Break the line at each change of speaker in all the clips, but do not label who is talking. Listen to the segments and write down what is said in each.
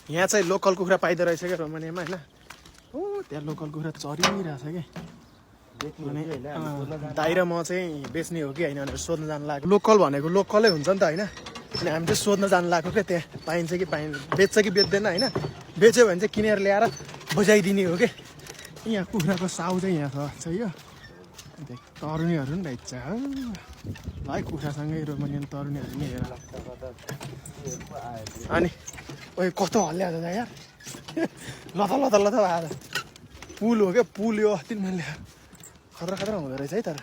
यहाँ चाहिँ लोकल कुखुरा पाइदो रहेछ क्या रोमानियामा होइन। ओ त्यहाँ लोकल कुखुरा चरिरहेछ कि भने दाइ र म चाहिँ बेच्ने हो कि होइन भनेर सोध्न जानु लाग्यो। लोकल भनेको लोकलै हुन्छ नि त होइन। अनि हामी चाहिँ सोध्न जानु लाग्यो क्या त्यहाँ पाइन्छ कि बेच्छ कि बेच्दैन होइन। बेच्यो भने चाहिँ किनेर ल्याएर बुझाइदिने हो कि। यहाँ कुखुराको साउ चाहिँ यहाँ छ यो तरुनीहरू नि रहेछ ल है कुखुरासँगै रोमानियन तरुनीहरू नि हेर। अनि ओ कस्तो हल्ल्या छ यार लथ लथ लथ आएर पुल हो क्या पुल यो अस्ति मैले खतरा खतरा हुँदो रहेछ है। तर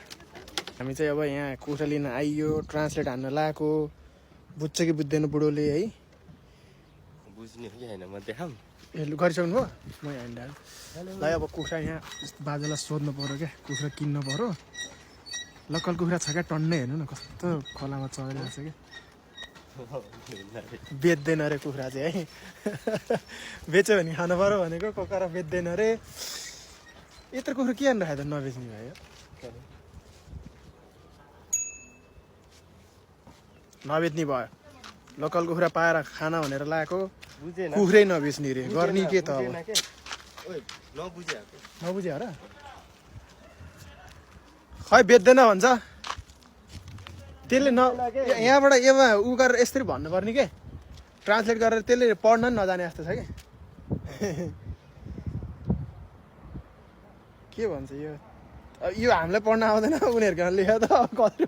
हामी चाहिँ अब यहाँ कुखुरा लिन आइयो ट्रान्सलेट हान्न लगाएको बुझ्छ कि बुझ्दैन बुढोले है।
बुझ्ने हो कि होइन म देखाऊँ
ए गरिसक्नु भयो म यहाँ ल अब कुखुरा यहाँ बाजेलाई सोध्नु पऱ्यो क्या कुखुरा किन्नु पऱ्यो। लोकल कुखुरा छ क्या टन्नै हेर्नु न कस्तो खोलामा चढिरहेको छ क्या। बेच्दैन अरे कुखुरा चाहिँ है बेच्यो भने खानु पऱ्यो भनेको कुखुरा बेच्दैन अरे। यत्रो कुखुरा के हान्न राखेको त नबेच्ने भयो नबेच्ने भयो। लोकल कुखुरा पाएर खाना भनेर लगाएको कुखुरै नबेच्ने रे गर्ने के त अब नबुझ्यो र खै बेच्दैन भन्छ त्यसले न यहाँबाट एमा उ गरेर यसरी भन्नुपर्ने के ट्रान्सलेट गरेर त्यसले पढ्न नि नजाने जस्तो छ के भन्छ यो हामीलाई पढ्न आउँदैन उनीहरूको लेख्यो त कति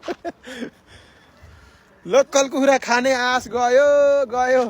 लोकल कुखुरा खाने आश गयो गयो।